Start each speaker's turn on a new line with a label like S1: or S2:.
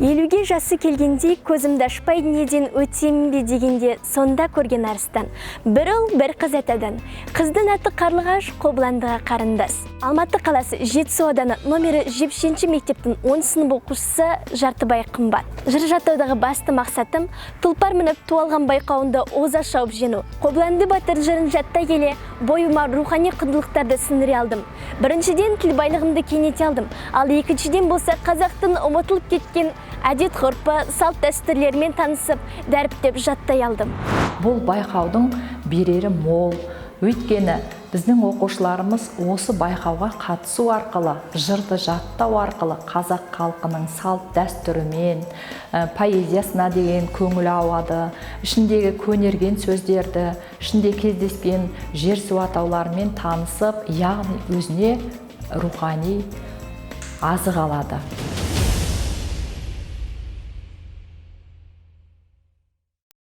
S1: 50-ге жасы келгенде көзімді ашпай дүниеден өтемін бе дегенде, сонда көрген арыстан. Бір ұл, бір қыз атадан. Қыздың аты Қарлығаш, Қобыландыға қарындас. Алматы қаласы Жетісу ауданы номері 73 мектептің 10 сынып оқушысы Жартыбай Қымбат. Жыр жаттаудағы басты мақсатым тұлпар мініп ту алған байқауында оза шауып жеңу. Қобыланды батыр жырын жаттай келе бойыма рухани құндылықтарды сіңіре алдым. Біріншіден, тіл байлығымды кеңейте алдым. Ал екіншіден болса, қазақтың ұмытылып кеткен әдет ғұрпы, салт дәстүрлерімен танысып, дәріптеп жаттай алдым.
S2: Бұл байқаудың берері мол. Өйткені біздің оқушыларымыз осы байқауға қатысу арқылы, жырды жаттау арқылы қазақ халқының салт дәстүрімен, поэзиясына деген көңіл ауады, ішіндегі көнерген сөздерді, ішінде кездескен жер-су атауларымен танысып, яғни өзіне рухани азық алады.